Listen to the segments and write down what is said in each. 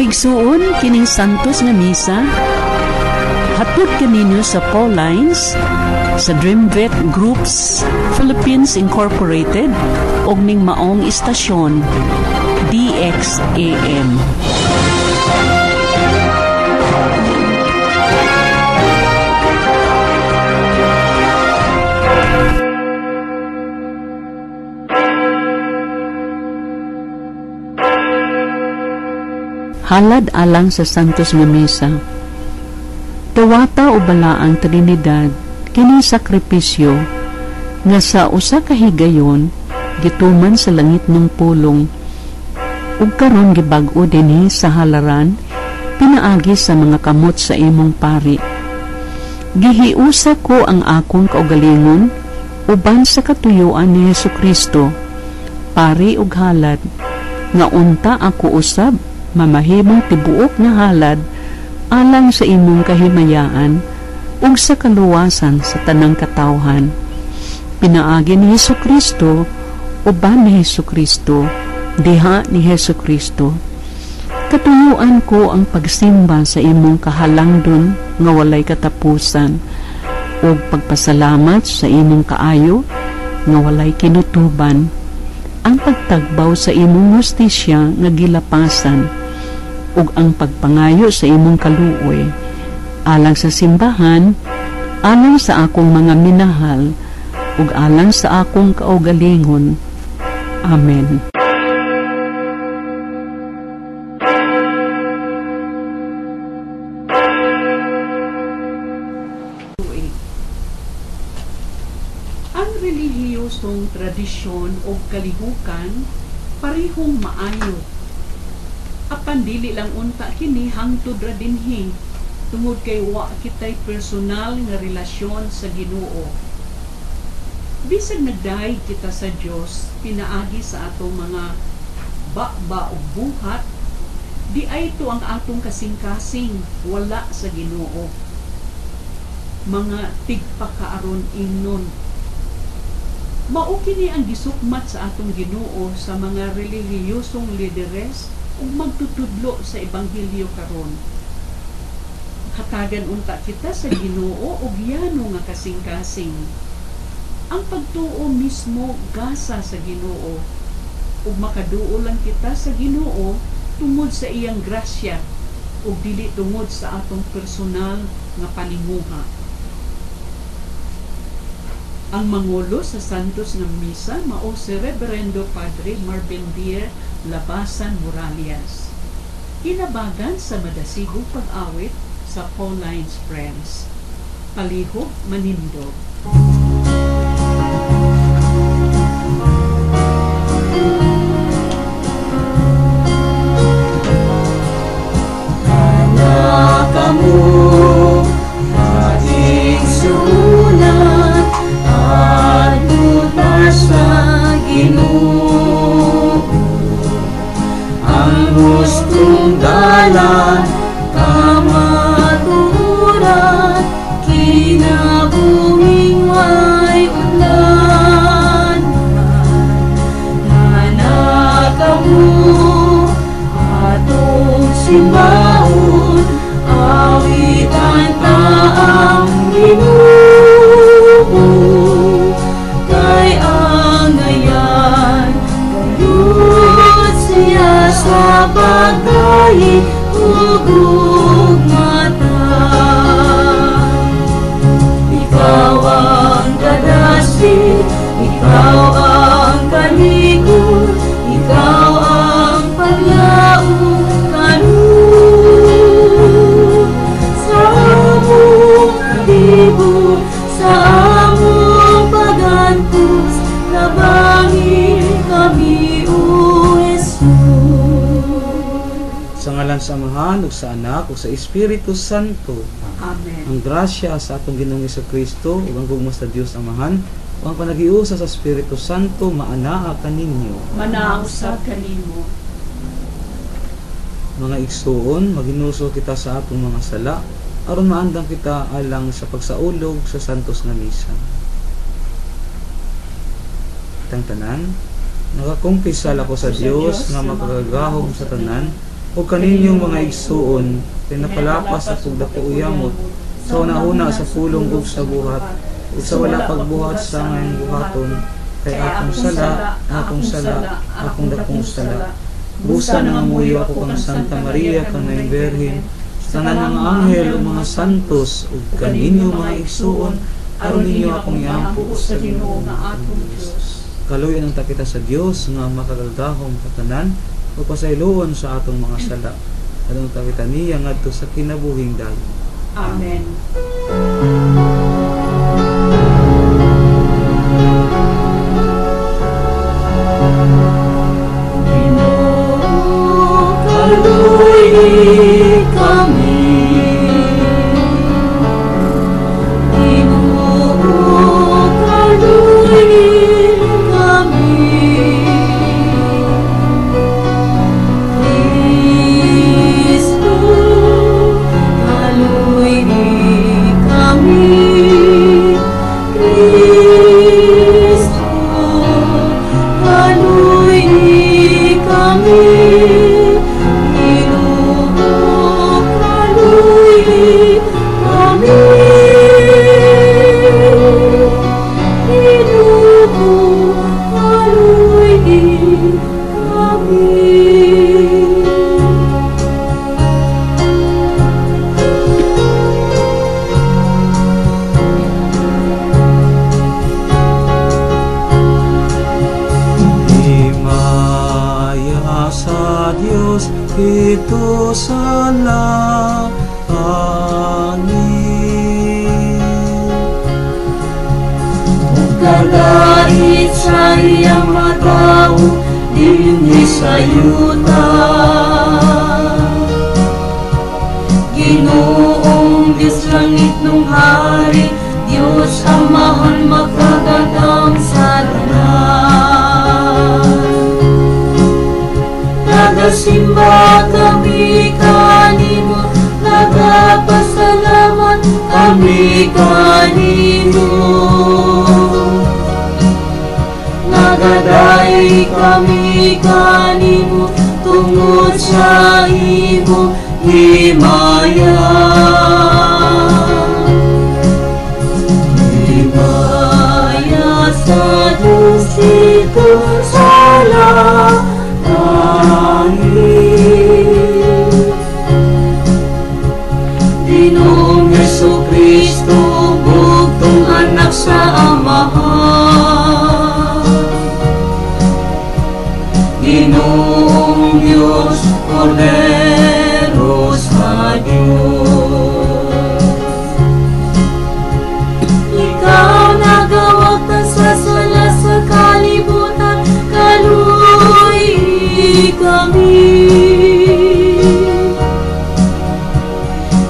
Mga igsuon, kining Santos nga Misa hatod kaninyo sa Paulines sa Dreamvet Groups Philippines Incorporated og ning maong istasyon DXAM. Halad alang sa Santos nga Misa. Dawata o Balaang Trinidad kining sakripisyo nga sa usa ka higayon gituman sa langit ng pulong ug karon gibag-o dinhi sa halaran pinaagi sa mga kamot sa imong pari. Gihiusa ko ang akong kaugalingon uban sa katuyuan ni Hesukristo, pari ug halad, nga unta ako usab mamahimong tibuok nga halad alang sa imong kahimayaan ug sa kaluwasan sa tanang katawhan. Pinaagi ni Hesukristo, uban ni Hesukristo, diha ni Hesukristo. Katuyuan ko ang pagsimba sa imong kahalangdon nga walay katapusan ug pagpasalamat sa imong kaayo nga walay kinutuban, ang pagtagbaw sa imong hustisya nga gilapasan ug ang pagpangayo sa imong kaluoy alang sa simbahan, alang sa akong mga minahal ug alang sa akong kaugalingon. Amen. Ang relihiyosong tradisyon o kalihukan parehong maayo. Apan dili lang unta kini hangtod ra dinhi tungod kay wa kitay personal nga relasyon sa Ginoo. Bisag nagdahig kita sa Dios pinaagi sa atong mga baba ug buhat, di ay to ang atong kasing-kasing wala sa Ginoo. Mga tigpakaaron ingnon. Mao kini ang gisukmat sa atong Ginoo sa mga relihiyosong lideres ug magtutudlo sa ebanghelyo karon. Hatagan unta kita sa Ginoo og yano nga kasing-kasing. Ang pagtuo mismo gasa sa Ginoo ug makaduol lang kita sa Ginoo tungod sa iyang grasya ug dili tungod sa atong personal nga paninguha. Ang mangulo sa Santos nga Misa mao si Reverendo Padre Marbendier Labasan Moralias. Kinabagan sa madasigong pag-awit sa Pauline's Friends. Palihog manindog. Sa Amahan ug sa Anak ug sa Espiritu Santo. Amen. Ang grasya sa atong Ginoong Hesukristo ug ang gugma sa Dios Amahan ug ang panagiusa sa Espiritu Santo maanaa kaninyo. Manaa usab kanimo. Mga igsuon, maginuso kita sa atong mga sala aron maandam kita alang sa pagsaulog sa Santos nga Misa. Kitang tanan, nakakumpisal ako sa Dios nga makagagahom sa tanan Ug kaninyong mga igsuon, kay napalapas akong dako yamot sa una-una sa pulong ug sa buhat, ug sa wala pagbuhat sa angayng buhaton, kay akong sala, akong sala, akong dakong sala. Busa nangamuyo ako kang Santa Maria, kang Naing Birhen, sa tanan nga anghel ug mga santos, ug kaninyo mga igsuon, aron ninyo akong iampo sa Ginoo nga atong Dios. Kaluoyan unta kita sa Dios nga makagagahom katanan ug pasayloon sa atong mga sala. Adunta kita niya ngadto sa kinabuhing dayon. Amen. Ginoo, kaluoy kami. Ginoo, kaluoy kami. Kristo, kaluoy kami. Kristo, kaluoy kami. Ginoo, kaluoy kami. Ginoo, kaluoy kami. Himaya sa Dios didto sa langit. Kadait sa iyang matawo dinhi sa yuta. Ginoong Diyos langit nung hari, Diyos Amahan makagagahom sa tanan. Nagasimba kami kanimo, nagapasalamat kami kanimo. Nagaday kami kanimo tungod sa imong himaya. Himaya sa Diyos didto sa langit. Ginoong Jesu Kristo, bugtong anak sa Amahan. Ginoong Diyos, Kordero sa Diyos. Ikaw nagawagtan sa sala sa kalibutan, kaluoy kami.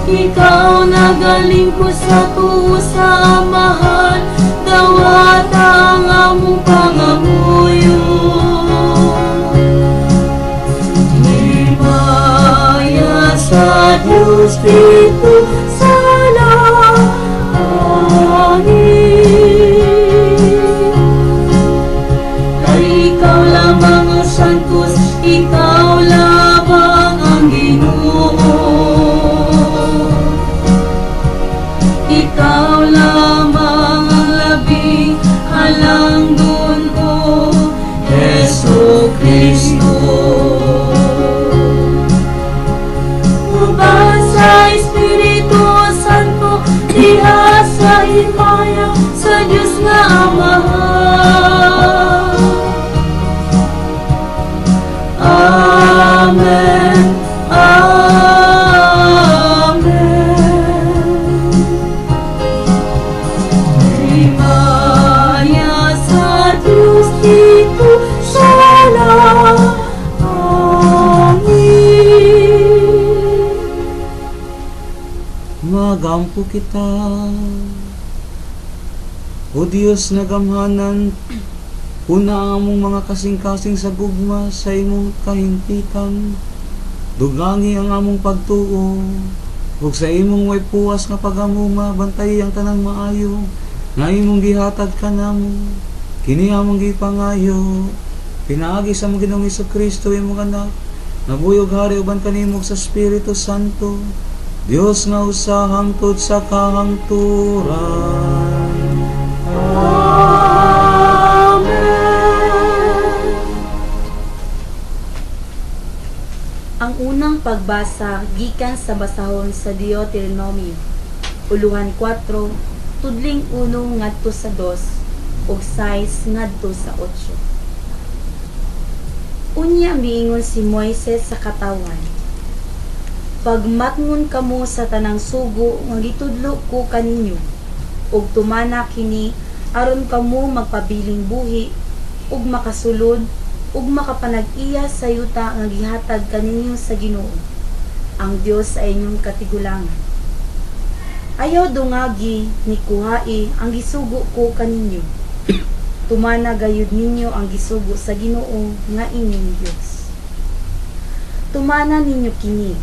Ikaw nagalingkod sa tuo sa Amahan, dawata ang among pangamuyo. Himaya sa Diyos didto sa langit. Kay ikaw lamang ang santos, ikaw lamang ang Ginoo. Ikaw lamang ang labing halangdon, O Jesu Kristo. Uban sa Espiritu Santo, diha sa himaya sa Diyos nga Amahan. Amen. Amen. Himaya sa Diyos didto sa langit. Magampo kita. O Dios nga gamhanan, una ang among mga kasing-kasing sa gugma sa imong kahimpitan. Dugangi ang among pagtuo, ug sa imong way puwas nga pagamuma, bantay ang tanang maayo nga imong gihatag kanamo. Kini among gipangayo pinaagi sa among Ginoong Kristo, imong anak, Nabuyog hari uban kanimo sa Espiritu Santo, Dios nga usa hangtod sa kahangturan. Amen. Ang unang pagbasa gikan sa basahon sa Deuteronomio, uluhan 4, tudling 1 ngadto sa 2 ug 6 ngadto sa 8. Unya miingon si Moises sa katawhan, pagmatngon kamo sa tanang sugo nga gitudlo ko kaninyo, ug tumana kini aron kamo magpabiling buhi ug makasulod ug makapanag-iya sa yuta nga gihatag kaninyo sa Ginoo, ang Dios sa inyong katigulangan. Ayaw dungagi ni kuhai ang gisugo ko kaninyo. Tumana gayud ninyo ang gisugo sa Ginoo nga inyong Dios. Tumana ninyo kini,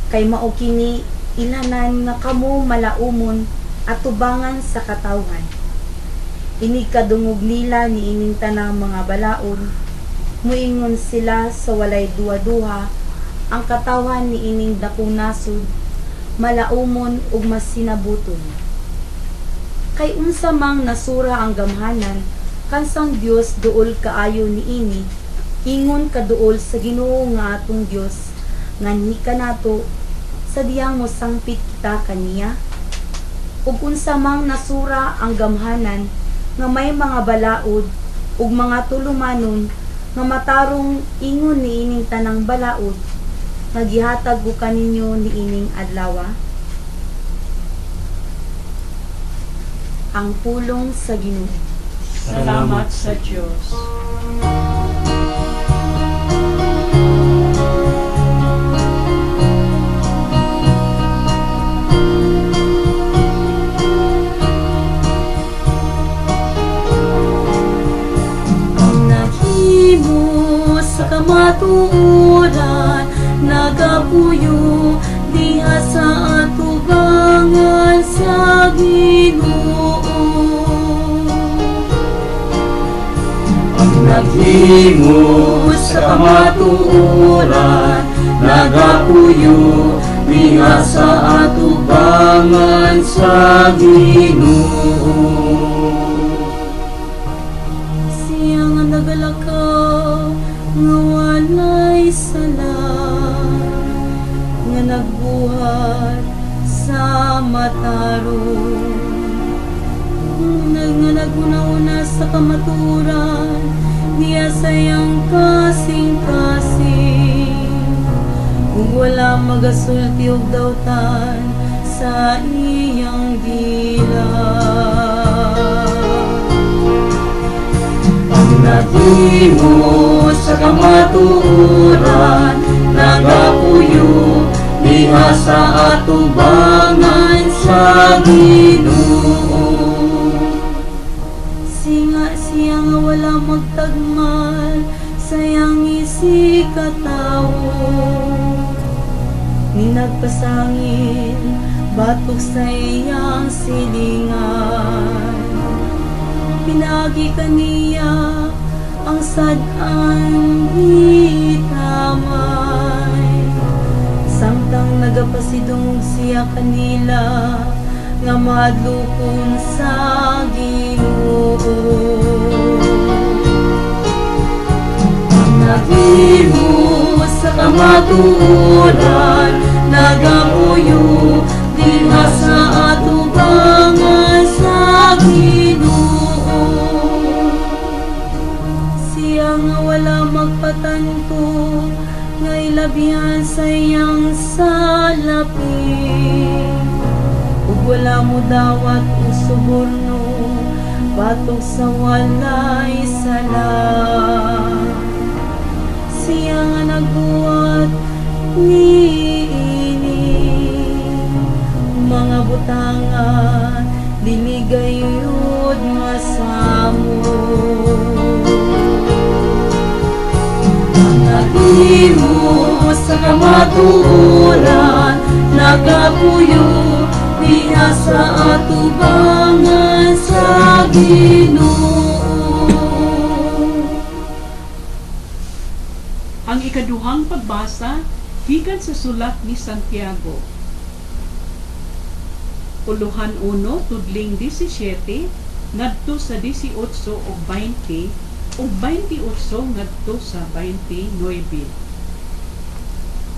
kay mao kini ilanan nga kamo malaumon at tubangan sa katawhan. Inig kadungog nila niining tanang mga balaod, muingon sila sa walay duha-duha, ang katawhan niining dakong nasud, malaumon ug masinabuton. Kay unsa mang nasura ang gamhanan, kansang Dios duol kaayo niini, ingon kaduol sa Ginoo nga atong Dios, nganhi kanato sa diyang mosangpit kita kaniya. Ug unsa mang nasura ang gamhanan nga may mga balaod ug mga tulumanon nga matarong ingon niining tanang balaod nga gihatag ko kaninyo niining adlawa. Ang pulong sa Ginoo. Salamat sa Diyos. Ang nahimo sa kamatuoran, nagapuyo diha sa atubangan sa Ginoo. Ang naghimo sa kamatuoran, nagapuyo diha sa atubangan sa Ginoo. Siya nga nagalakaw nga walay sala, nga nagbuhat sa matarong, nga naguna-una sa kamatuoran niya sa iyang kasing-kasing, ug wala magasulti og dautan sa iyang dila. Ang naghimo sa kamatuoran, nagapuyo diha sa atubangan sa Ginoo. Siya nga wala magtagmal sa iyang isikatawo, ni nagpasangil batok sa iyang silingan. Pinagi kaniya ang sad-an gitamay, samtang nagapasidungog siya kanila nga madlukon sa Ginoo. Ang naghimo sa kamatuoran, nagapuyo diha sa atubangan sa Ginoo. Siya nga wala magpatanto nga ilabihan sa iyang salapi, ug wala mo dawat o suborno batok sa walay sala. Siya nga nagbuhat niini mga butanga dili gayud masamo. Ang naghimo sa kamatuoran, nagapuyo diha sa atubangan sa Ginoo. Ang ikaduhang pagbasa gikan sa sulat ni Santiago. Uluhan 1 tudling 17 ngadto sa 18 ug 20 ug 28 ngadto sa 29.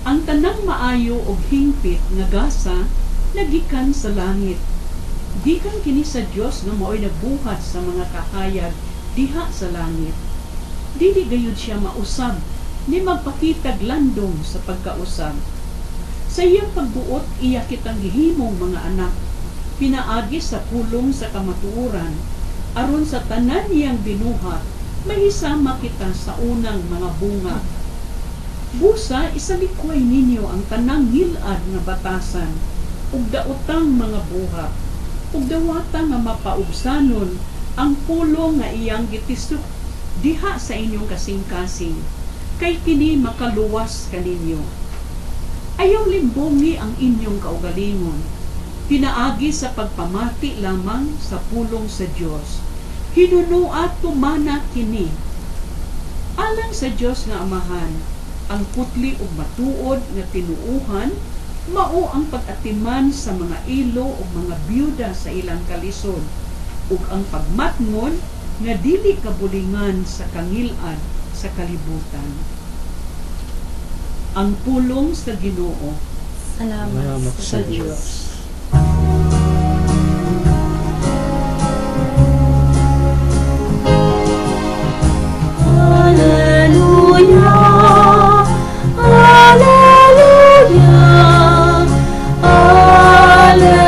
Ang tanang maayo ug hingpit nga gasa nagikan sa langit. Gikan kini sa Dios nga maoy nagbuhat sa mga kahayag diha sa langit. Dili gayud siya mausab ni magpakitag landong sa pagkausab. Sa iyang pagbuot iya kitang gihimong mga anak, pinaagi sa pulong sa kamatuoran, aron sa tanan niyang binuhat, mahisama kita sa unang mga bunga. Busa isalikway ninyo ang tanang ngilad nga batasan, ug daotang mga buhat, ug dawata nga mapaubsanon ang pulong nga iyang gitisok diha sa inyong kasing-kasing, kay kini makaluwas kaninyo. Ayaw limbongi ang inyong kaugalingon, pinaagi sa pagpamati lamang sa pulong sa Dios. Hinunua tumana kini. Alang sa Dios nga Amahan, ang putli ug matuod nga tinuohan mao ang pag-atiman sa mga ilo ug mga byuda sa ilang kalisod, ug ang pagmatngon nga dili kabulingan sa kangilad sa kalibutan. Ang pulong sa Ginoo. Salamat sa Dios. Alleluia, Alleluia, Alleluia.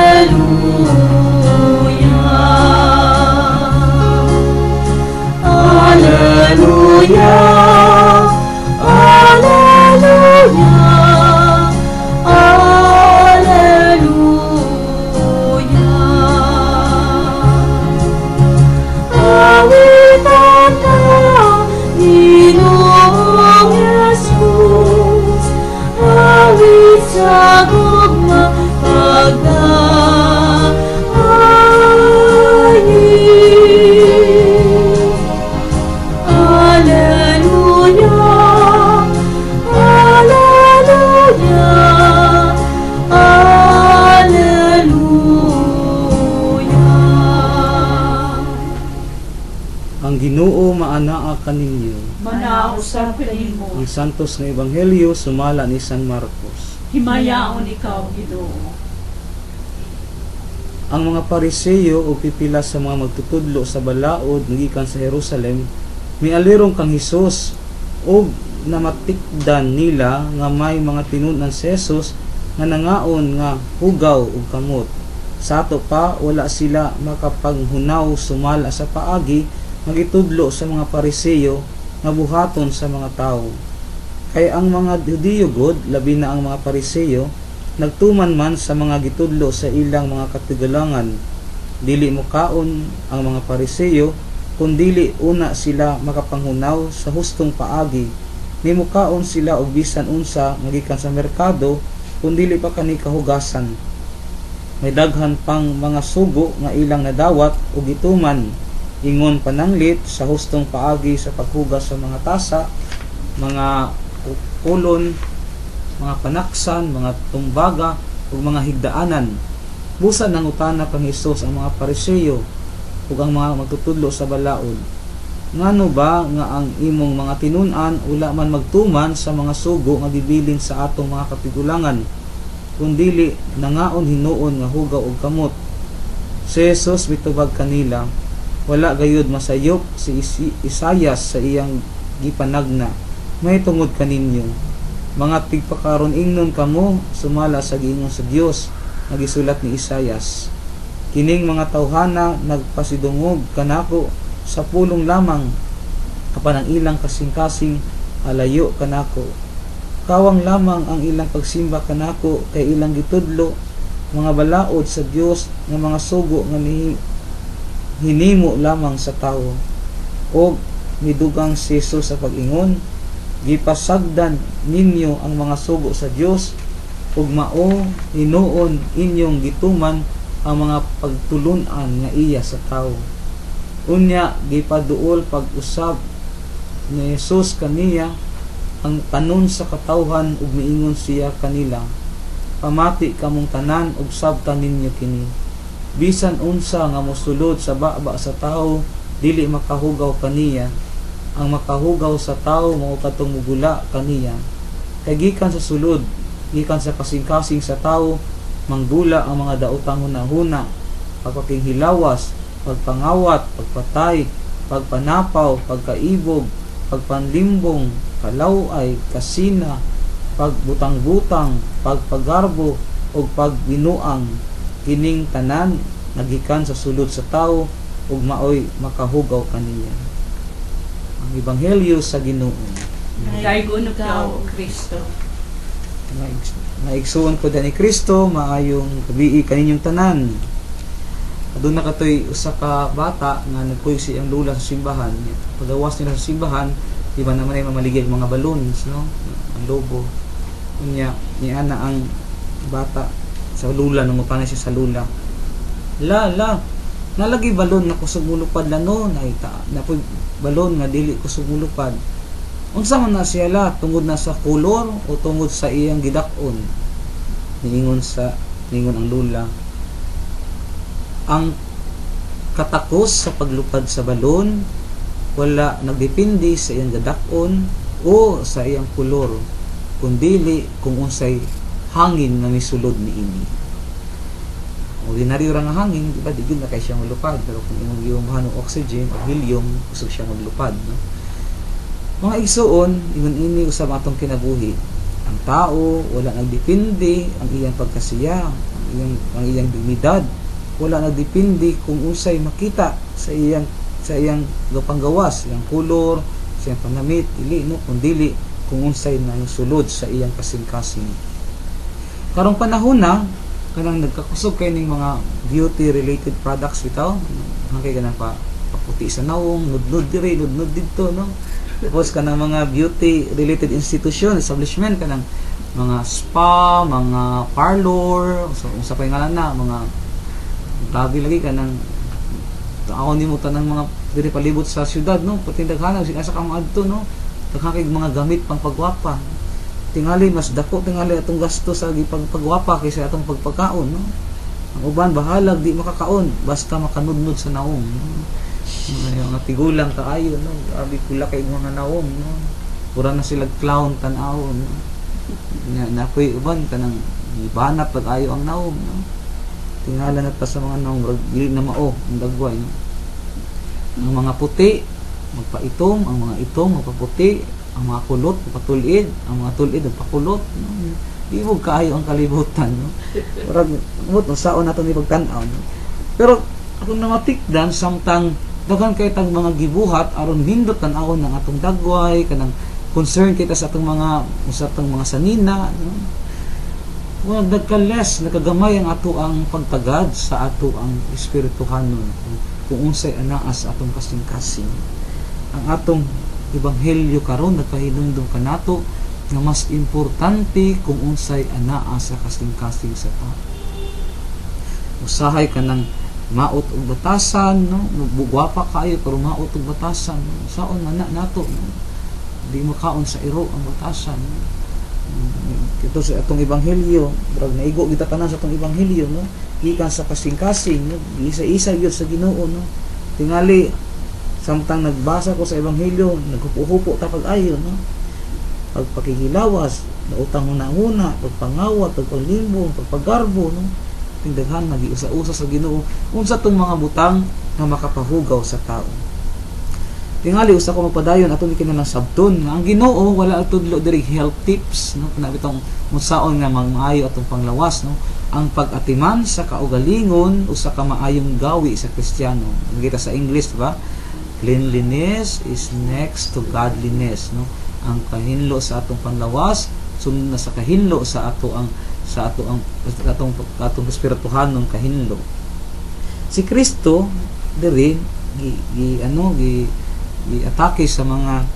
Alleluia, Alleluia, Alleluia. Awitan ka, Ginoong Jesus, awit sa gugma pagdaayin. Alleluia, Alleluia, Alleluia. Ang Ginoo maanaa kaninyo. Manausab kanimo. Ang Santos nga Ebanghelyo sumala ni San Marcos. Himayaon ikaw, Ginoo. Ang mga Pariseyo o pipila sa mga magtutudlo sa balaod ngikan sa Jerusalem mialirong kang Hesus og namatikdan nila nga may mga tinun-an si Hesus nga nangaon nga hugaw ug kamot. Sa ato pa wala sila makapanghunaw sumala sa paagi magitudlo sa mga Pariseyo nga buhaton sa mga tawo. Kay ang mga Hudiyo god, labi na ang mga Pariseyo, nagtuman man sa mga gitudlo sa ilang mga katigulangan. Dili mokaon ang mga Pariseyo kun dili una sila makapanghunaw sa hustong paagi. Nimukaon sila og bisan unsa nga gikan sa merkado kun dili pa kani kahugasan. May daghan pang mga sugo nga ilang nadawat og gituman, ingon pananglit sa hustong paagi sa paghugas sa mga tasa, mga kulon, mga panaksan, mga tumbaga ug mga higdaanan. Busa nangutana kang Hesus ang mga Pariseyo ug ang mga magtutudlo sa balaod. Ngano ba nga ang imong mga tinun-an wala man magtuman sa mga sugo nga gibilin sa atong mga katigulangan, kun dili nangaon hinuon nga hugaw og kamot? Si Jesus mitubag kanila, wala gayud masayop si Isayas sa iyang gipanagna, may tungod kaninyo. Mga tigpakaron ingnon kamo sumala sa giingon sa Dios nga gisulat ni Isayas. Kining mga tawhana nagpasidungog kanako sa pulong lamang, apan ang ilang kasing-kasing alayo kanako. Kawang lamang ang ilang pagsimba kanako kay ilang gitudlo mga balaod sa Dios nga mga sugo nga hinimo lamang sa tawo. Og midugang si Jesus sa pag-ingon, gipasagdan ninyo ang mga sugo sa Dios ug mao hinuon inyong gituman ang mga pagtulun-an nga iya sa tawo. Unya gipaduol pag-usab ni Jesus kaniya ang kanon sa katawhan ug miingon siya kanila, "Pamati kamong tanan ug sabtan ninyo kini. Bisan unsa nga mosulod sa baba sa tawo dili makahugaw kaniya. Ang makahugaw sa tawo mao katong mugula kaniya. Kay gikan sa sulod, gikan sa kasing-kasing sa tawo, manggula ang mga daotang hunahuna, pagpakinghilawas, pagpangawat, pagpatay, pagpanapaw, pagkaibog, pagpanlimbong, kalaway, kasina, pagbutang-butang, pagpagarbo ug pagbinuang. Kining tanan nagikan sa sulod sa tawo ug maoy makahugaw kaniya." Ang Ebanghelyo sa Ginoo. Daygon ikaw, Kristo. Naigsuon ko ni Kristo, maayong gabii kaninyong tanan. Aduna katoy usa ka bata nga nagkuyog sa iyang lula sa simbahan. Pagawas nila sa simbahan, di ba naman ay mamaligay mga balloons, no? Ang lobo. Unya, niana ang bata sa lula, nangutana siya sa lula. "La, la, nalagi balon na kusog mulupad la, no? Naita, napoy balon nga dili kusog mulupad. Unsa man na siya la, tungod na sa kolor o tungod sa iyang gidak-on?" Niingon ang lula, "Ang katakos sa paglupad sa balon wala nagdepende sa iyang gadak-on o sa iyang kolor, kundili kung unsay hangin nga misulod niini. Ordinaryo ra nga hangin, di ba, di gyud na kay siya molupad, pero kung imong giyumbahan og oxygen o helium, kusog siya maglupad, no?" Mga igsuon, ingon ini usab atong kinabuhi. Ang tao wala nagdepende ang iyang pagkasiya, ang iyang dignidad, wala nagdepende kung unsay makita sa iyang panggawas, iyang kolor, sa iyang panamit, dili, no, kundili kung unsay sulod sa iyang kasing-kasing. Karong panahon na kanang nagkakusog kay ning mga beauty related products bitaw, hangkay kanang pa paputi sa nawong, nudnud diri, nudnud didto, no? Tapos kanang mga beauty related institution, establishment, kanang mga spa, mga parlor, so unsa pa ngalan na mga grabe lagi kanang ako nimo tanang mga diri palibot sa syudad, no, pati daghan sig asa ka moadto, no, daghan kay mga gamit pang pagwapa. Tingali mas dako tingali atong gasto sa gipagpagwapa kaysa atong pagpagkaon, no? Ang uban bahalag di makakaon basta makanudnud sa naong, no? Mga tigulang kaayo, no, grabe pula kay mga naong, no, pura na sila clown tan-awon, no? Na napoy uban kanang gibanat pag ayo ang naong, no? Tingala na ta sa mga naong, murag dili na mao ang dagway, no? Ang mga puti magpaitom, ang mga itom magpaputi, ang mga kulot magpatul-id, ang mga tul-id magpakulot, no? Libog kaayo ang kalibutan, no? Murag mut saon nato ni pagtan-aw, no? Pero atong namatikdan, samtang daghan kay tag mga gibuhat aron nindot tan-awon ang atong dagway, kanang concern kita sa atong mga sanina, no? Wala nagka-less, nakagamay ang ato ang pagtagad sa ato ang espirituhanon kung unsay anaa sa atong kasing-kasing. Ang atong ebanghelyo karon nagpahinumdum kanato nga mas importante kung unsay anaa sa kasing-kasing sa tao. Usahay kanang maot og batasan, no? Gwapa kaayo pero maot og batasan, no? Saon man na nato, no? Di makaon sa iro ang batasan, no? Ito sa atong ebanghelyo, murag naigo kita tanan sa atong ebanghelyo, no? Gikan sa kasing-kasing, no? Isa-isa gyud sa Ginoo, no? Tingali samtang nagbasa ko sa ebanghelyo, naghupo-hupo ta pag-ayo, no? Pagpakihilawas, nautang huna-huna, pagpangawat, pagpanglimbong, pagpagarbo, no? Tingdaghan nagiusa-usa sa Ginoo unsa tong mga butang nga makapahugaw sa tao. Tingali usa ko magpadayon, ato ni kinahanglan sabton nga ang Ginoo wala tudlo diri health tips, no? Kana bitong unsaon nga maayo atong panglawas, no? Ang pag-atiman sa kaugalingon usa ka maayong gawi sa Kristiyano. Nakita sa English ba, "Cleanliness is next to godliness," no? Ang kahinlo sa atong panlawas sunod na sa kahinlo sa ato ang atong atong espirituhanon kahinlo. Si Kristo diri gi, gi ano gi giatake sa mga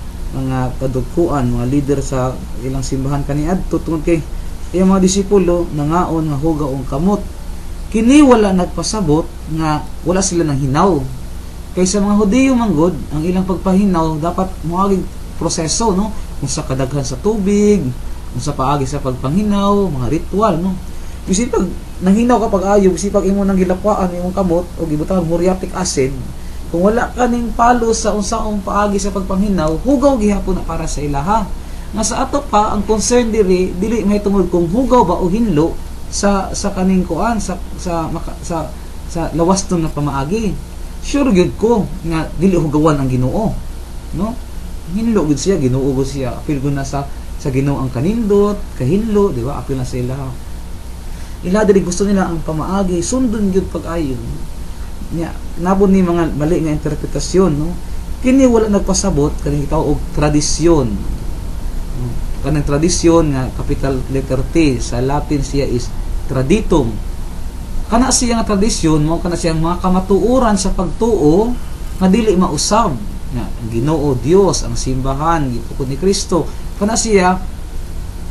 kadugkuan, mga leader sa ilang simbahan kaniadto, tungod kay iyang mga disipulo nangaon nga hugaw ang kamot. Kini wala nagpasabot nga wala sila nang hinaw, kay sa mga Hudiyo manggod, ang ilang pagpahinaw dapat moagi proseso, no? Unsa kadaghan sa tubig, unsa paagi sa pagpanghinaw, mga ritual, no. Bisin pag nanghinaw ka pag-ayo, bisin pag imo nang gilakwaan imong kamot o gibutang muriatic acid, kung wala ka ning palo sa unsaong paagi sa pagpanghinaw, hugaw gihapon na para sa ilaha. Nga sa ato pa ang concern diri dili mahitungod kung hugaw ba o hinlo sa sa kaning kuan sa sa maka, sa sa lawas nga pamaagi. Sure gyud ko nga dili hugawan ang Ginoo, no? Hinlo gyud siya, Ginoo gyud siya. Apil gyud na sa Ginoo ang kanindot, kahinlo, di ba? Apil na sa ilaha. Ila diri gusto nila ang pamaagi, sundon gyud pag-ayon. Nya nabon ni mga mali nga interpretasyon, no? Kini wala nagpasabot kaning gitawag og tradisyon. Kanang tradisyon nga capital letter T, sa Latin siya is traditum. Kana siya nga tradisyon mao kana siyang mga kamatuoran sa pagtuo nga dili mausab nga ang Ginoo Dios, ang simbahan gitukod ni Kristo. Kana siya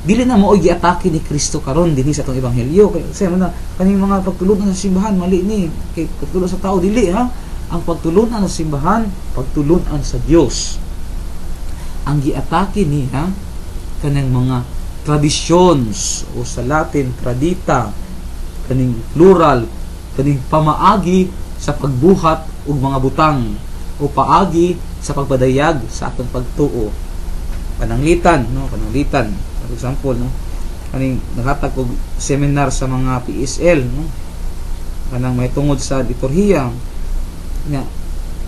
dili na mao giatake ni Kristo karon dinhi sa atong ebanghelyo. Kay say mo na kaning mga pagtulunan sa simbahan mali ni, kay pagtulon sa tao dili ha. Ang pagtulunan sa simbahan, pagtulunan sa Dios. Ang giatake niya kanang mga traditions o sa Latin tradita, kaning plural, kaning pamaagi sa pagbuhat og mga butang o paagi sa pagpadayag sa atong pagtuo. Pananglitan, no, pananglitan. For example, no, kaning naghatag og seminar sa mga PSL, no, kanang may tungod sa liturhiya. Nya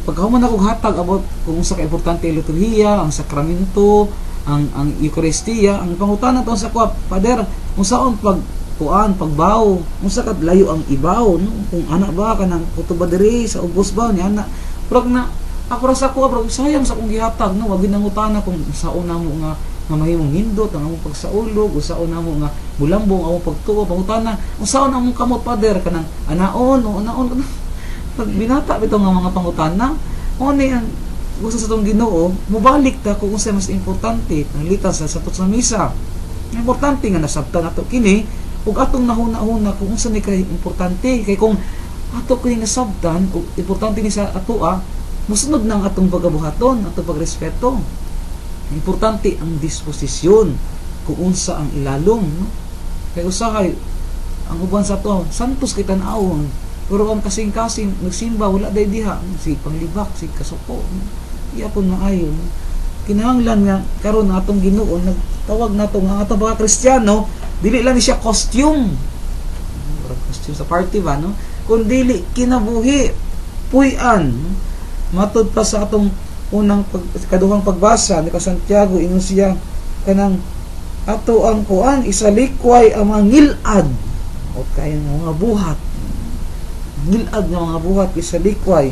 pagkahuman ako hatag about kung unsa ka importante ang liturhiya, ang sakramento, ang Eucharistia, ang pangutana to sa kuwa, Pader, unsaon pag kuan pagbaw, unsa ka layo ang ibaw, no? Kung ana ba kanang kuto ba diri sa ubos ba ni ana, murag na ako ra sa kuwa, bro, sayang sa akong gihatag, no, wag ginangutana kung unsaon namo nga mahimong nindot ang among pagsaulog, unsaon namo nga mulambong ang among pagtuo, pangutana unsaon among kamot, Pader, kanang anaon o anaon kanang pag binata bitaw nga mga pangutana. Mo ni ang gusto sa tong Ginoo, mobalik ta kung unsay mas importante panglitan sa satot sa misa. Importante nga nasabtan nato kini ug atong nahuna-huna kung unsa ni kay importante, kay kung ato kini nasabtan ug importante ni sa atoa, mosunod na ang atong pagabuhaton, atong pagrespeto. Importante ang disposisyon kung unsa ang ilalom, no? Kay usahay ang uban sa ato santos kay tan-awon, pero ang kasing-kasing nagsimba wala day diha, si panglibak, si kasuko, no? Iyapon maayo, no? Kinahanglan nga karon ang atong Ginoo nagtawag nato nga atong mga Kristiyano dili lang ni siya costume, costume sa party ba, no? Kun dili kinabuhi, puy-an, no? Matud pa sa atong unang kaduhang pagbasa ni Santiago, ingon siya kanang ato ang kuan isalikway ang mga ngilad o kay mga buhat, ngilad nga mga buhat isalikway,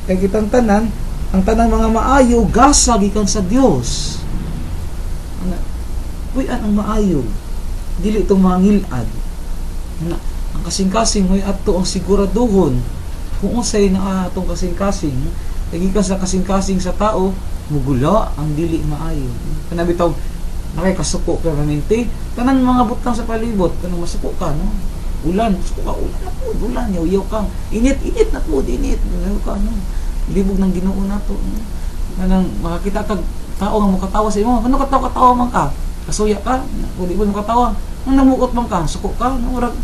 kay kitang tanan ang tanang mga maayo gasa gikan sa Dios. Ana, puy-an ang maayo, dili itong mga ngilad. Ana, ang kasing-kasing mo'y ato ang siguraduhon kung unsay naa atong kasing-kasing. Kay gikan sa kasing-kasing sa tao mugula ang dili maayo. Kana bitaw nakay kasuko permanente tanan mga butang sa palibot, kanang masuko ka, no? Ulan, suko ka, ulan na po, ulan, yaw-yaw ka, init na po, init, yaw ka, no? Libog ng Ginoo nato, no? Kanang makakita kag tao nga mokatawa sa imo, ano katawa man ka, kasuya ka, o di mo mokatawa, nang namukot man ka, suko ka, no? Murag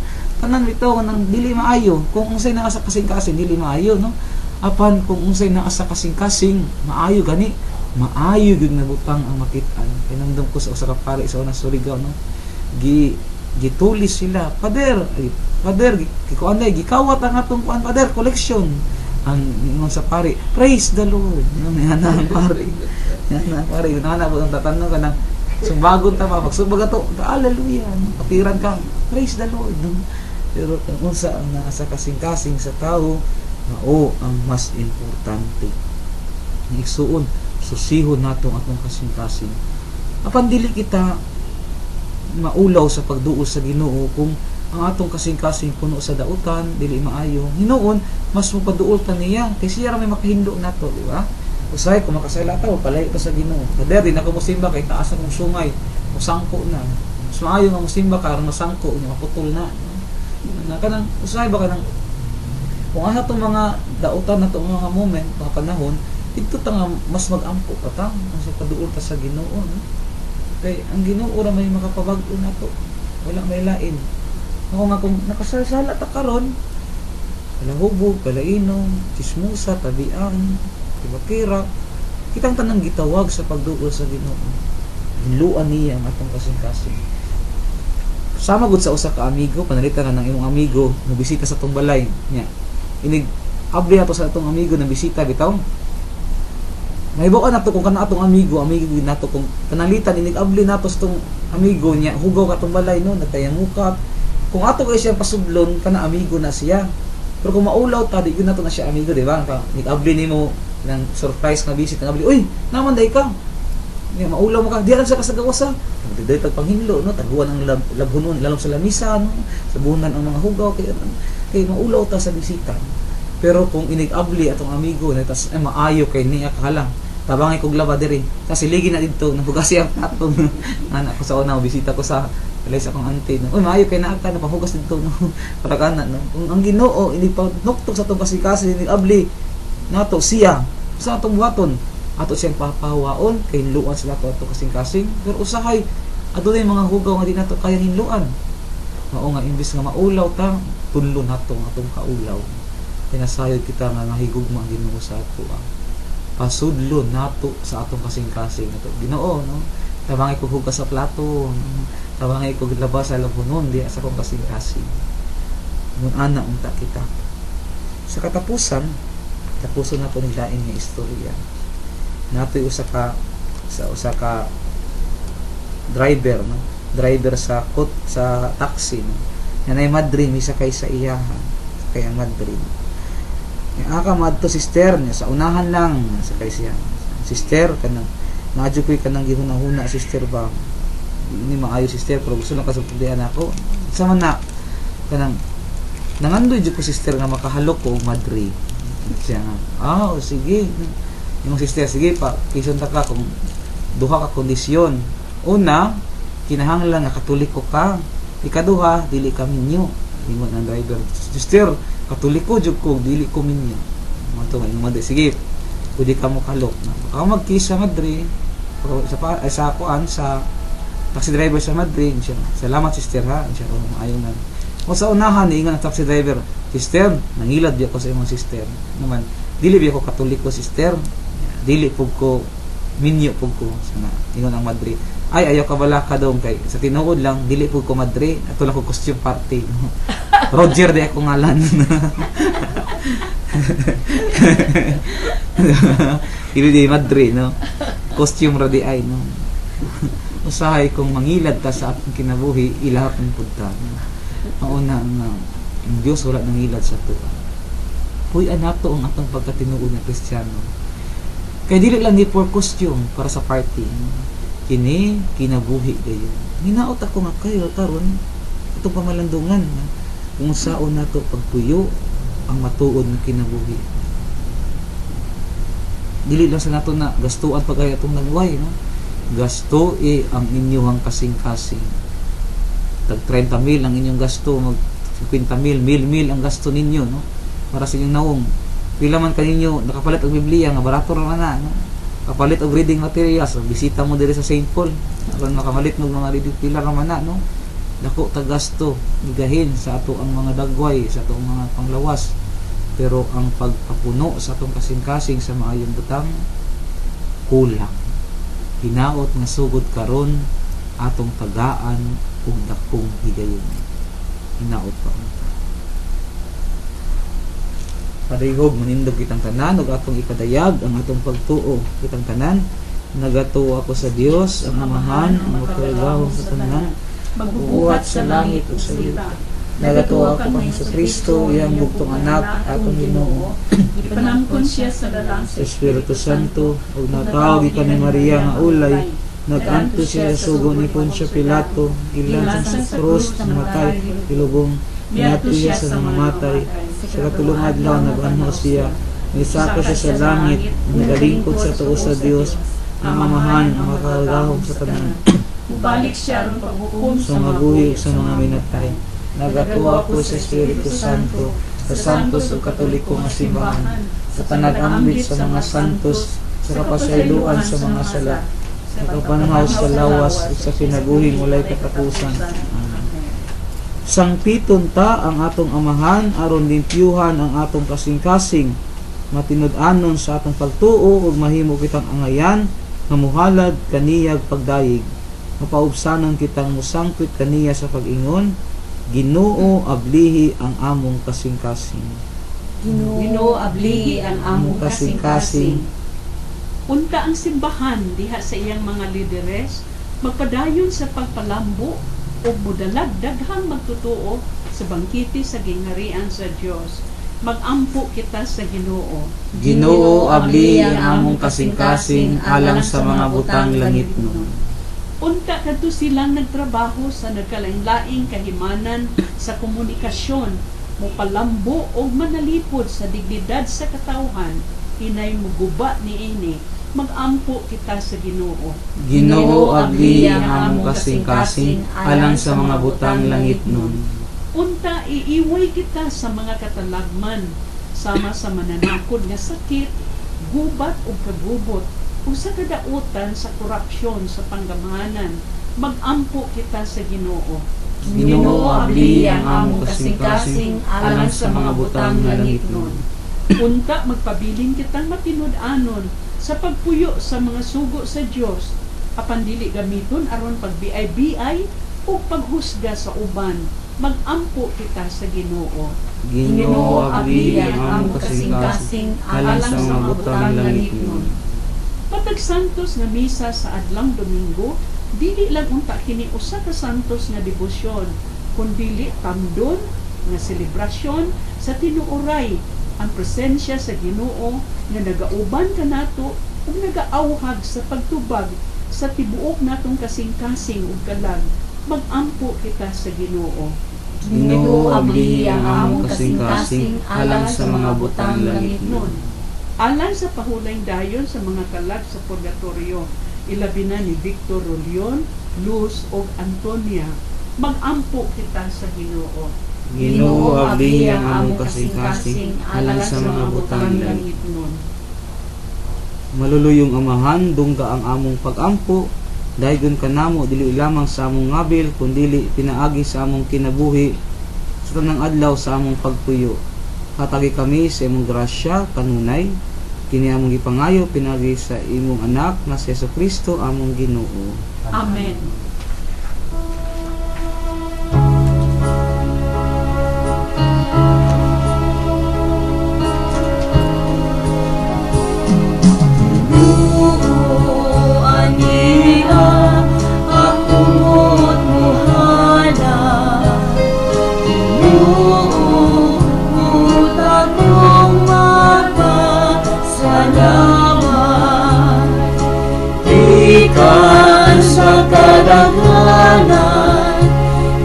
tanan bitaw kanang dili maayo. Kung unsay naa sa kasing-kasing dili maayo, no? Apan kung unsay naa sa kasing-kasing maayo gani, maayo gyud nga butang ang makit-an. Kinamdam ko sa usa ka pare sa unang Surigao, no? Gitulis sila, Pader, ay, Pader, gikuan day, gikawat ang atong kuan, Pader, collection. Ang ingon sa pare, praise the Lord. Ana ang pare. Ana pare, ana po ang tatanong kanang sumbagon ta pa, pagsubag ato, hallelujah, no? Patiran ka, praise the Lord, no? Pero kung unsa ang naa sa kasing-kasing sa tao, mao ang mas importante. Igsuon, susihon nato ang atong kasing-kasing. Apan dili kita maulaw sa pagduol sa Ginoo kung ang atong kasing-kasing puno sa dautan, dili maayo. Hinuon, mas mapaduol ta niya kay siya ra may makahindo nato, di ba? Usahay kung makasala ta, palayo ta sa Ginoo. Pader, di na ko mosimba kay taas akong sungay, musangko na. Mas maayo nga mosimba ka aron masangko, nya maputol na. Na kanang usahay ba kanang kung asa tong mga dautan na tong mga moment, mga panahon, dito ta nga mas mag-ampo pa ta, mas paduol ta sa Ginoo, no? Kay ang Ginoo ra may makapabag-o nato. Wala may lain. Ako nga kung nakasala ta karon, kalahubog, kalainom, chismosa, tabian, tibakira, kitang tanang gitawag sa pagduol sa Ginoo. Hinluan niya ang atong kasing-kasing. Sama gud sa usa ka amigo, panalitan na ng imong amigo mobisita sa atong balay niya. Inig abli ato sa atong amigo na bisita bitaw. Mahibaw nato kung kana atong amigo, amigo gid nato kung panalitan inig abli nato sa atong amigo niya, hugaw ka atong balay no, nagtayamukat. Kung ato kay siya pasublon, kana amigo na siya. Pero kung maulaw ta, di gyud nato na siya amigo, di ba? Nig-abli nimo ng surprise nga visit, nag-abli, uy, naman day ka. Nya maulaw mo ka, di alam sa kasagawasa. Magdiday tag panghinlo, no, taguan ang labhunon, lalom sa lamisa, no, sabunan ang mga hugaw kay kay maulaw ta sa bisita. Pero kung inig-abli atong amigo, na tas ay maayo kay niya kahalang. Tabangay kog laba diri. Tas siligi na didto, nahugasi ang plato. Ana ko sa una bisita ko sa balay sa akong auntie, no. Uy, maayo kay naa ka, napahugas didto, no. Para kana, no. Kung ang Ginoo inig panuktok sa atong kasing-kasing, inig-abli nato siya sa atong buhaton, ato siyang papawaon kay hinluan sila ato atong kasing-kasing. Pero usahay adunay mga hugaw nga di nato kayang hinluan. Mao nga imbis nga maulaw ta, tunlo nato ang atong kaulaw. Pinasayod kita nga nahigugma ang Ginoo sa ato. Pasudlo nato sa atong kasing-kasing ato Ginoo, no. Tabangay kog hugas sa plato, no? Tabangay kog laba sa labunon diha sa akong kasing-kasing. Mun ana unta kita. Sa katapusan, tapuson nato ni lain nga istorya. Natoy usa ka sa usa ka driver, no, driver sa kot sa taxi, no. Nanay madre misakay sa iya, kay ang madre. Nya aka madto sister niya sa unahan lang sakay siya. Sister kanang naadyo koy kanang gihuna-huna sister ba. Ini maayo sister pero gusto lang kasugtian ako. Sa man na kanang nangandoy jud ko sister nga makahalok ko og madre. Siya nga, ah, oh, sige. Yung sister, sige pa, kison ta ka kung duha ka kondisyon. Una, kinahanglan nga Katoliko ka. Ikaduha, dili ka minyo. Ingon ang driver, sister, Katoliko jud ko, dili ko minyo. Mo to nga madre, sige, pwede ka mo kalok. Baka magkisa madre sa ay, sa kuan sa taxi driver sa madre. Siya, salamat sister ha. Siya, oh, maayo na. O sa unahan, niingon ang taxi driver, sister, nangilad di ako sa imong sister. Naman, dili bi ako Katoliko sister. Dili pug ko minyo pug ko. Sana ingon ang madre, ay ayaw ka bala ka dong kay sa tinuod lang dili pug ko madre, ato lang ko costume party. Roger di ako ngalan. Dili di madre, no, costume ra di ay, no. Usahay kung mangilad ta sa atong kinabuhi, ilahapon pud ta. Mao na nga ang Dios wala nangilad sa ato. Puy-an nato ang atong pagkatinuod nga Kristiyano. Kay dili lang ni for costume para sa party. Kini kinabuhi gayon. Hinaot ako nga kayo karon atong pamalandungan kung saon nato pagpuyo ang matuod nga kinabuhi. Dili lang sa nato na gastuan pa kay atong nagway, no. Gasto e ang inyong kasing-kasing. Tag 30 mil ang inyong gasto, mag 50 mil, mil ang gasto ninyo, no, para sa inyong naong. Pila man kaninyo nakapalit og Biblia nga barato ra man na, no? Kapalit og reading materials, so bisita mo diri sa St. Paul aron makamalit og mga reading, pila ra man na, no. Dako ta gasto gigahin sa ato ang mga dagway, sa ato ang mga panglawas. Pero ang pagpapuno sa atong kasing-kasing sa maayong butang kulang. Hinaot nga sugod karon atong tagaan og dakong higayon. Hinaot pa unta. Parehog manindog kitang tanan ug atong ipadayag ang atong pagtuo kitang tanan. Nagatuo ako sa Dios ang Amahan, ang makagagahom sa tanan, magbubuhat sa langit ug sa yuta. Nagatuo ako kang Hesukristo, iyang bugtong anak, atong Ginoo. Gipanangkon siya sa lalang Sa Espiritu Santo ug natawo gikan ni Maria nga ulay, nag-antos siya sa sugo ni Poncio Pilato, gilansan sa krus, namatay, gilubong, niadto siya sa nangamatay. Sa katulong adlaw nag-anho siya, misaka siya sa langit, nagalingkod sa tuo sa Dios, ang Amahan, ang makagagahom sa tanan. Mubalik siya aron paghukom sa mga buhi ug sa mga minatay. Nagatuo ako sa Espiritu Santo, sa Santos ug Katoliko nga simbahan, sa panag-ambit sa mga santos, sa kapasayloan sa mga sala, Sa pagkapanhaw sa lawas ug sa kinabuhing walay katapusan. Amen. Sangpiton ta ang atong Amahan aron limpyuhan ang atong kasing-kasing, matinud-anon sa atong pagtuo ug mahimo kitang angayan nga mohalad kaniyag pagdayeg. Mapaubsanon kitang mosangpit kaniya sa pag-ingon, Ginoo, ablihi ang among kasing-kasing. Ginoo, ablihi ang among kasing-kasing. Unta ang simbahan diha sa iyang mga lideres magpadayon sa pagpalambo ug modalag daghang magtotoo sa bangkete sa gingharian sa Dios. Magampo kita sa Ginoo. Ginoo, ablihi ang among kasing-kasing alang sa mga butang langitnon. Unta kadto silang nagtrabaho sa nagkalain-laing kahimanan sa komunikasyon, mopalambo og manalipod sa dignidad sa katawhan, hinay moguba niini. Magampo kita sa Ginoo. Ginoo, ablihi ang among kasing-kasing alang sa mga butang langitnon. Unta iiway kita sa mga katalagman sama sa mananakod nga sakit, gubat ug kagubot, ug sa kadautan sa korupsyon sa panggamhanan. Magampo kita sa Ginoo. Ginoo, ablihi ang among kasing-kasing alang sa mga butang langitnon. Unta magpabilin kitang matinud-anon sa pagpuyo sa mga sugo sa Dios, apan dili gamiton aron pagbiay-biay ug paghusga sa uban. Magampo kita sa Ginoo. Ginoo, ablihi ang among kasing-kasing alang sa mga butang langitnon. Matag santos nga misa sa adlawng Domingo, dili lang unta kini usa ka santos nga debosyon, kundili tamdon nga selebrasyon sa tinuoray ang presensya sa Ginoo nga nagauban kanato ug nagaawhag sa pagtubag sa tibuok natong kasing-kasing ug kalag. Magampo kita sa Ginoo. Ginoo, ablihi ang among kasing-kasing alang sa mga butang langitnon. Alang sa pahulayng dayon sa mga kalag sa purgatorio, ilabi na ni Victor Rolion, Luz ug Antonia, magampo kita sa Ginoo. Ginoo, ablihi ang among kasing-kasing alang sa mga butang langitnon. Maluluyong Amahan, dungga ang among pagampo, daygon kanamo dili lamang sa among ngabil kundili pinaagi sa among kinabuhi sa tanang adlaw sa among pagpuyo. Hatagi kami sa imong grasya kanunay, kini among gipangayo pinaagi sa imong anak na si Jesucristo among Ginoo. Amen. Sa kadaghanan,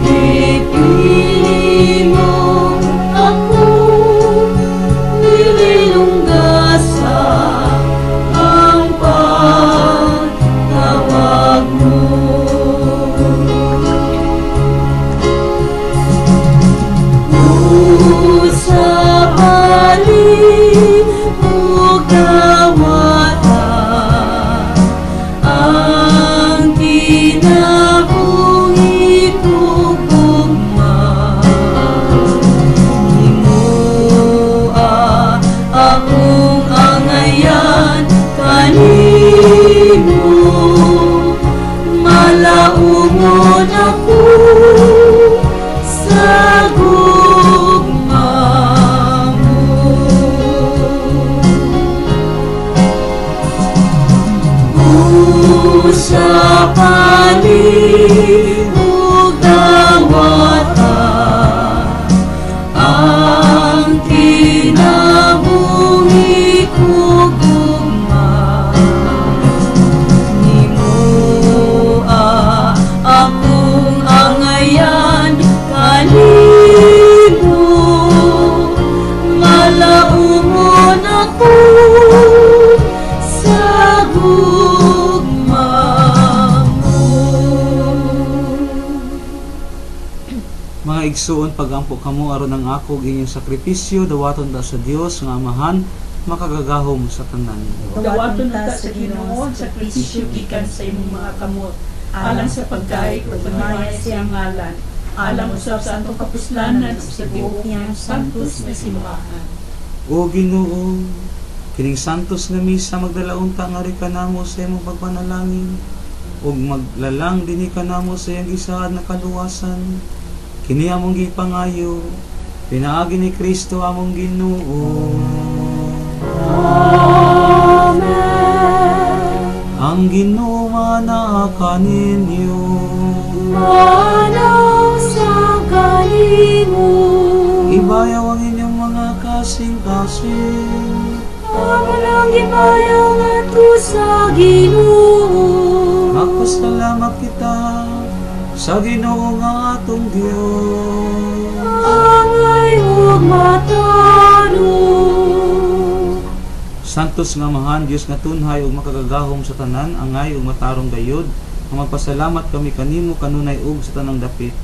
ipili mo ako, nililunggasa ang pagtawag mo. Usapalin ug dawata ang kinabuhi kog gugma. Himoa akong angayan kanimo, malaumon ako sa gugma mo. Usapalin ug dawata ang kinabuhi kog gugma. Himoa akong angayan kanimo, malaumon ako sa gugma mo. Mga igsuon, pagampo kamo aron ang ako ug inyong sakripisyo dawaton ta sa Dios nga Amahan makagagahom sa tanan. Dawaton ta sa Ginoo ang sakripisyo gikan sa imong mga kamot, alang sa pagdayeg ug pagmaya sa iyang ngalan, alang usab sa atong kapuslanan ug sa tibuok niyang santos nga simbahan. O Ginoo, kining santos nga misa magdala unta ngari kanamo sa imong pagpanalangin ug maglalang dinhi kanamo sa iyang gisaad na kaluwasan. Kini among gipangayo pinaagi ni Kristo among Ginoo. Amen. Ang Ginoo manaa kaninyo. Manaw sa kanimo. Ibayaw ang inyong mga kasing-kasing. Amo lang gibayaw ngadto sa Ginoo. Magpasalamat kita sa Ginoo nga atong Dios. Angay ug matarong. Santos nga Amahan, Dios nga tunhay ug makagagahom sa tanan, angay ug matarong gayod, nga magpasalamat kami kanimo kanunay ug sa tanang dapit.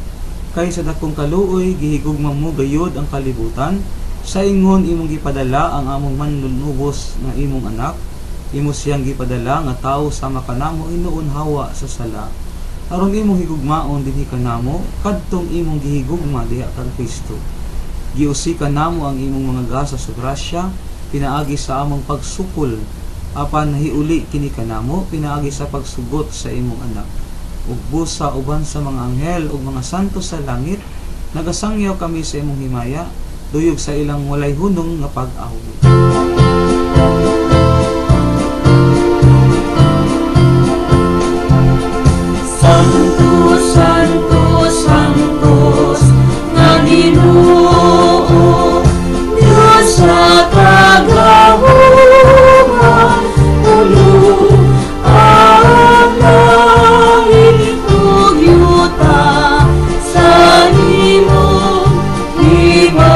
Kay sa dakong kaluoy gihigugma mo gayod ang kalibutan, sa ingon imong gipadala ang among manlunubos nga imong anak, imo siyang gipadala nga tawo sama kanamo hinuon hawa sa sala. Aron imong higugmaon dinhi kanamo, kadtong imong gihigugma diha kang Kristo. Giusikan namo ang imong mga gasa sa grasya, pinaagi sa among pagsukol, apan hiuli kini kanamo pinaagi sa pagsugot sa imong anak. Ug busa uban sa mga anghel ug mga santo sa langit, nagasangyaw kami sa imong himaya, duyog sa ilang walay hunong nga pag-awit. Santo, Santo, Santos nga Ginoo, Dios sa kagahuma, pulo ang langit ug yuta sa imong himaya.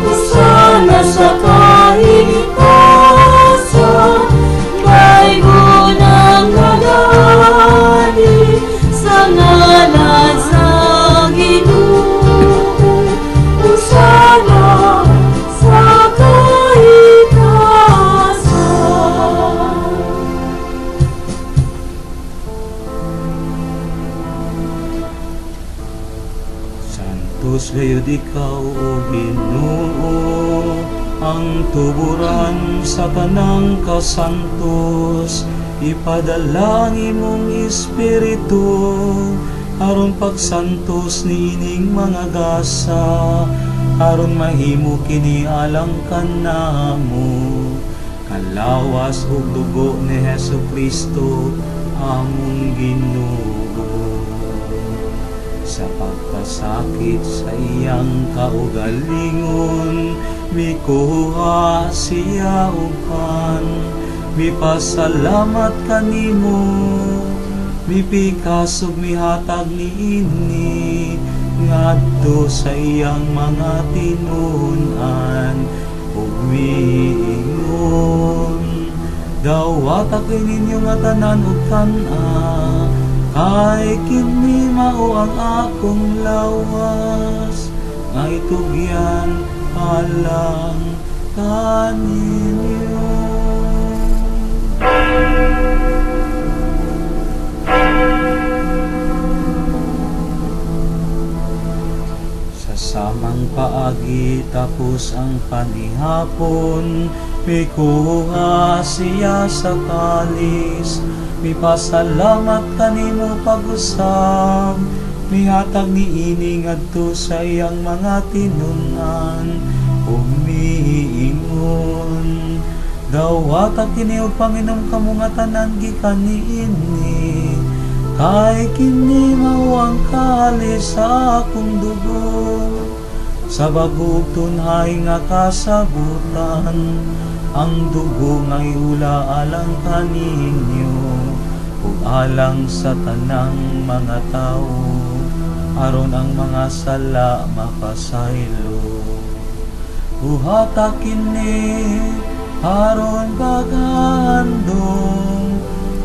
Usana sa kahitasan, daygon ang nagani sa ngalan sa Ginoo. Usana sa kahitasan. Santos gayud ikaw, o Ginoo, ang tuburan sa tanang kasantos. Ipadala ang imong espiritu aron pagsantos niining mga gasa, aron mahimo kini alang kanamo. Kalawas ug dugo ni Hesus Kristo among Ginoo. Sa pagpasakit sa iyang kaugalingon, mikuha siya uban, mipasalamat kanimo, mipikas ug mihatag niini ngadto sa iyang mga tinun-an ug miingon, dawata ninyo nga tanan ug tan-a, kay kini mao ang akong lawas nga itugyan alang kaninyo. Sa samang paagi tapos ang panihapon, mikuha siya sa kalis, mipasalamat kanimo pag-usab, mihatag niini ngadto sa iyang mga tinun-an ug miingon, dawata kini og panginom kamo nga tanan gikan niini, kay kini mao ang kalis sa akong dugo, sa bag-o tunhay nga kasabutan, ang dugo nga iula alang kaninyo ug alang sa tanang mga tawo, aron ang mga sala mapasaylo. Buhata kini aron paghandom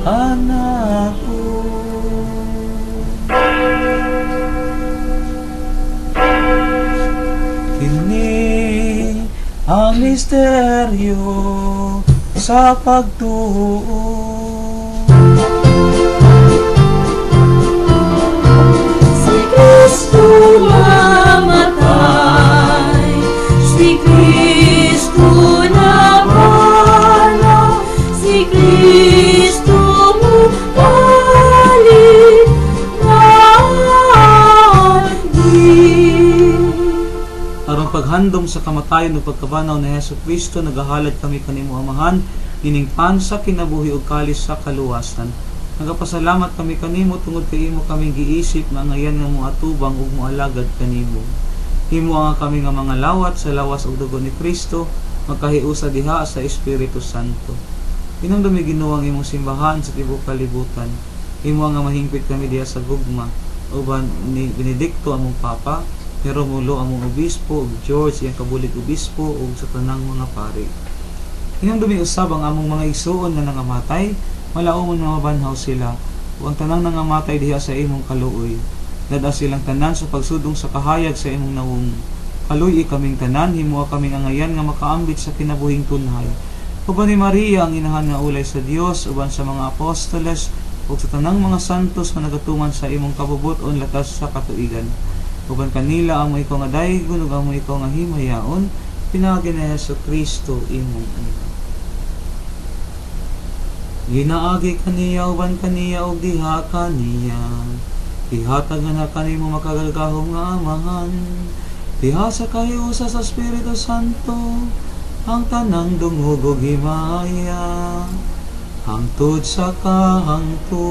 kanako. Kini ang misteryo sa pagtuo. Si Kristo namatay, si Kristo napanaw, si Kristo mubalik naanhi. Aron paghandom sa kamatayon ug pagkabanaw ni Hesus Kristo, nagahalad kami kanimo Amahan ining pan sa kinabuhi ug kalis sa kaluwasan. Nagapasalamat kami kanimo tungod kay imo kaming giisip nga ngayan nga moatubang ug moalagad kanimo. Himo ang kami nga mga lawat sa lawas ug dugo ni Kristo, magkahiusa diha sa Espiritu Santo. Hinumdumi Ginoo ang imong simbahan sa tibuok kalibutan. Himo nga mahingpit kami diha sa gugma uban ni Benedicto among Papa, ni Romulo among obispo, ug George iyang kabulig obispo, ug sa tanang mga pari. Hinumdumi usab ang among mga igsuon nga nangamatay, malaumon nga mabanhaw sila, ug ang tanang nangamatay diha sa imong kaluoy. Dad-a silang tanan sa pagsudong sa kahayag sa imong nawong. Kaluy-i kaming tanan, himoa kaming angayan nga makaambit sa kinabuhing tunhay. Uban ni Maria ang inahan nga ulay sa Dios, uban sa mga apostoles ug sa tanang mga santos nga nagatuman sa imong kabubut-on latas sa katuigan. Uban kanila amo ikaw nga daygon ug amo ikaw nga himayaon, pinaagi ni Hesus Kristo imong anak. Ginaagi kaniya, uban kaniya ug diha kaniya, ihatag na kanimo makagagahom nga Amahan, diha sa kahiusa sa Espiritu Santo, ang tanang dungog ug himaya, hangtod sa kahangturan.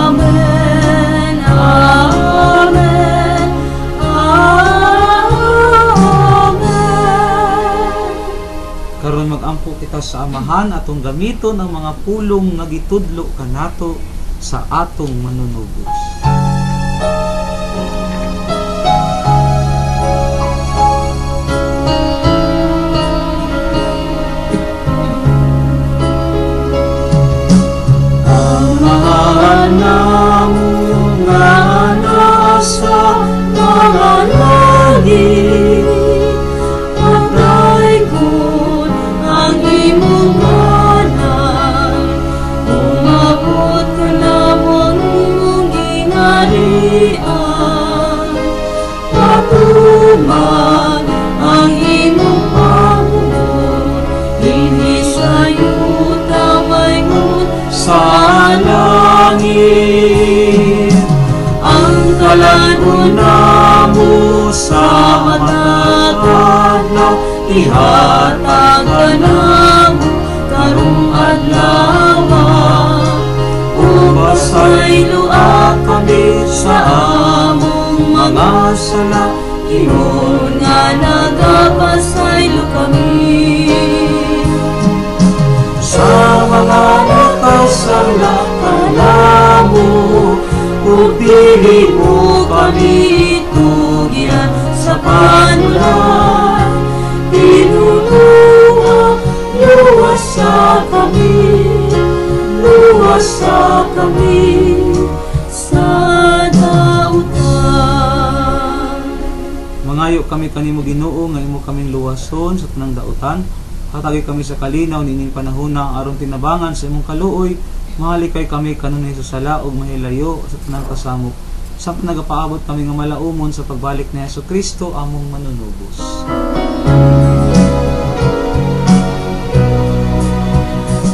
Amen, Amen, Amen. Karon mag-ampo kita sa Amahan atong gamiton ang mga pulong nga gitudlo kanato sa atong manunubos. Amahan namo nga nasa mga langit, pagdaygon ang imong ngalan, umabot kanamo ang imong gingharian, patuman ang imong pamumuot, dinhi sa yuta maingon sa langit. Ang kalan-on namo sa matag adlaw, ihatag kanamo karong adlaw, ug pasayloa kami sa among mga mga sala, ingon nga nagapasaylo kami sa mga nakasala kanamo, ug dili mo mo kami tugian sa panulat. Tinununga, luwasa kami, luwasa kami sa dautan. Mangayo kami kanimo Ginoo nga imo kaming luwason sa tanang dautan. Hatagi kami sa kalinaw niining panahona aron tinabangan sa imong kaluoy, mahalikay kami kanunay sa sala ug mahilayo sa tanang kasamok. Samtang nagapaabot kami nga malaumon sa pagbalik ni Hesus Kristo among manunubos.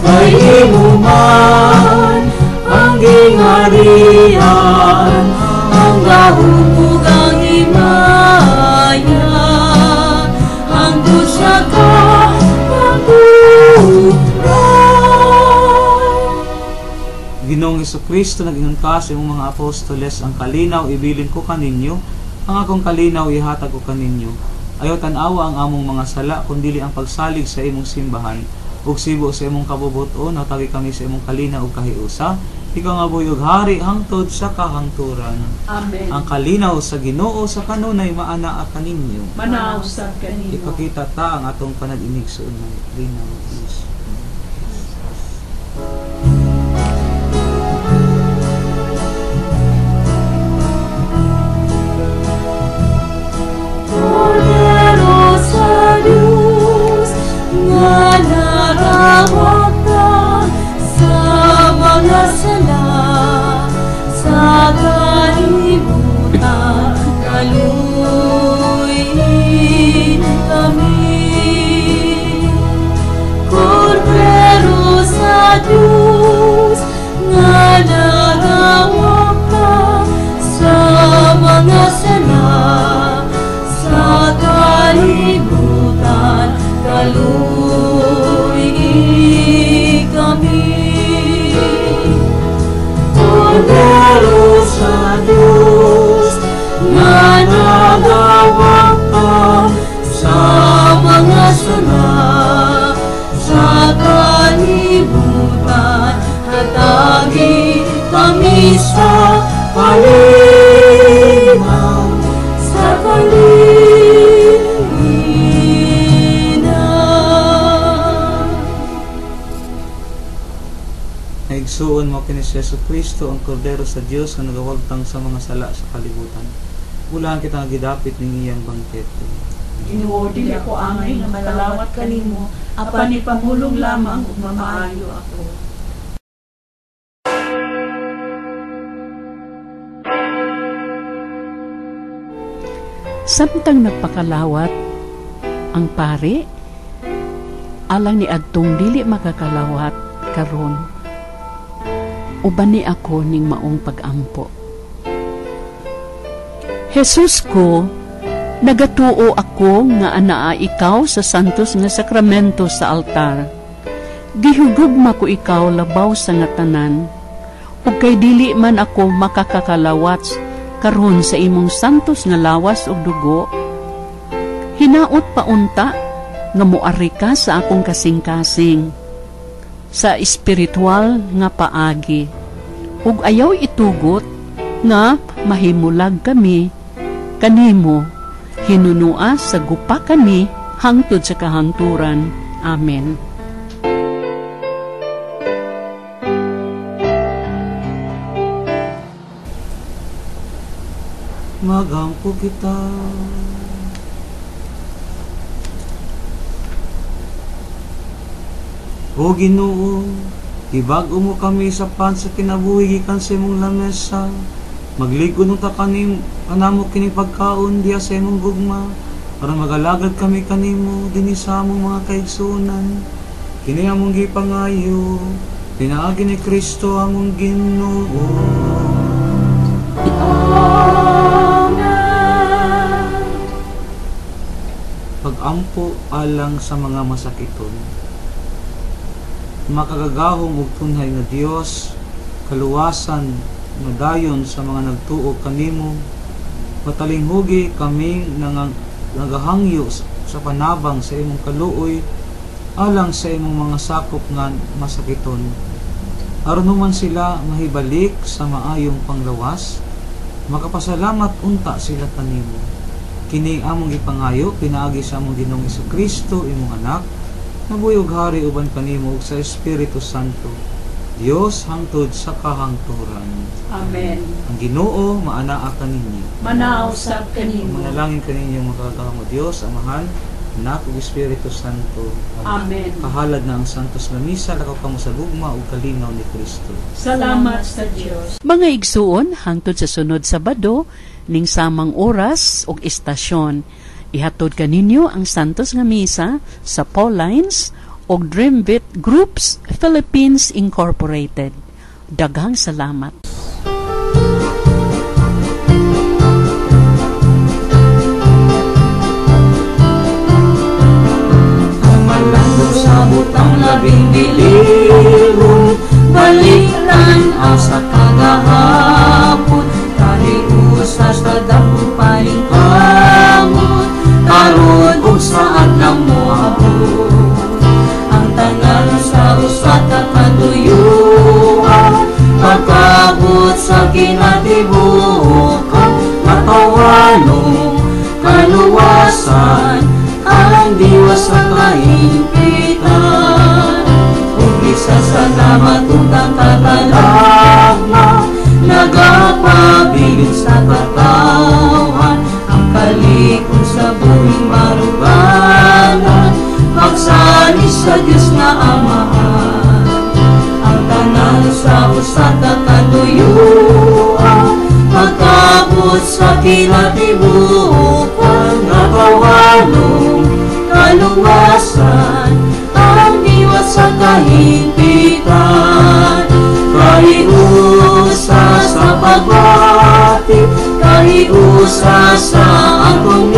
Kay imo man ang gingharian, ang gahom ug ang himaya, hangtod sa kahangturan. Ginoong Hesukristo, nag-ingon ka sa imong mga apostoles, ang kalinaw ibilin ko kaninyo, ang akong kalinaw ihatag ko kaninyo. Ayaw tan-awa ang among mga sala, kundili ang pagsalig sa imong simbahan. Ug sibo sa imong kabubut-on, hatagi kami sa imong kalinaw ug kahiusa. Ikaw nga buhi ug hari hangtod sa kahangturan. Amen. Ang kalinaw sa Ginoo sa kanunay maanaa kaninyo. Manaw sa kanino. Ipakita ta ang atong panag-inig sa unay. Linaw, please. Kristo ang kordero sa Dios nga nagawagtang sa mga sala sa kalibutan. Bulahan kita nga gidapit ning iyang bangkete. Ginoo, dili ako angay nga malawat kanimo, apan ipamulong lamang ug mamaayo ako. Samtang nagpakalawat ang pare, alang ni adtong dili makakalawat karon, uban ni ako ning maong pagampo. Jesus ko, nagatuo ako nga anaa ikaw sa santos nga sakramento sa altar. Gihugugma ko ikaw labaw sa nga tanan, ug kay dili man ako makakakalawat karon sa imong santos nga lawas ug dugo, hinaot paunta nga moari ka sa akong kasing-kasing sa espiritual nga paagi, ug ayaw itugot nga mahimulag kami kanimo, hinunua sa gupa kami hangtod sa kahangturan. Amen. Magampo kita. O Ginoo, ibag-o mo kami sa pan sa kinabuhi gikan sa imong lamesa. Maglig-on unta kanamo kini pagkaon diha sa imong gugma, aron magalagad kami kanimo dinhi sa among mga kaigsuonan. Kini among gipangayo pinaagi ni Kristo among Ginoo. Amen. Pagampo alang sa mga masakiton. Makagagahom ug tunhay nga Dios, kaluwasan nga dayon sa mga nagtuo kanimo, matalinghugi kaming nagahangyo sa panabang sa imong kaluoy alang sa imong mga sakop nga masakiton. Aron human sila mahibalik sa maayong panglawas, makapasalamat unta sila kanimo. Kini among gipangayo pinaagi sa among Ginoong Hesukristo, imong anak, nabuhi ug hari uban kanimo ug sa Espiritu Santo, Dios hangtod sa kahangturan. Amen. Ang Ginoo maanaa kaninyo. Manao sab kanimo. Manalangin kaninyo makagagahom Dios, Amahan, Anak ug Espiritu Santo. Amen. Kahalad na ang Santos nga Misa, lakaw kamo sa gugma ug kalinaw ni Kristo. Salamat sa Dios. Mga igsuon, hangtod sa sunod Sabado ning samang oras ug istasyon, ihatod kaninyo ang Santos nga Misa sa Paulines og Dreamvit Groups Philippines Incorporated. Daghang salamat. Malandong sa butang labing dilihon, balik tan-aw sa kagahapon, kahiusa sa dakong palingkamot, karon ug sa adlaw moabot. Ang tanan sa usa ka katuyuan, pagkaabot sa kinatibukan, matawanong kaluwasan, ang diwa sa kahimpitan. Ug isa sa namatutang katalagma, nagapabilin sa katawhan, ang kalikon sa buhing maruganan, pagsalig sa Diyos nga Amahan. Ang tanan sa usa ka katuyuan, pagkaabot sa kinatibukan, natawanong kaluwasan, ang diwa sa kahimpitan. Kahiusa sa pagbati, kahiusa sa atong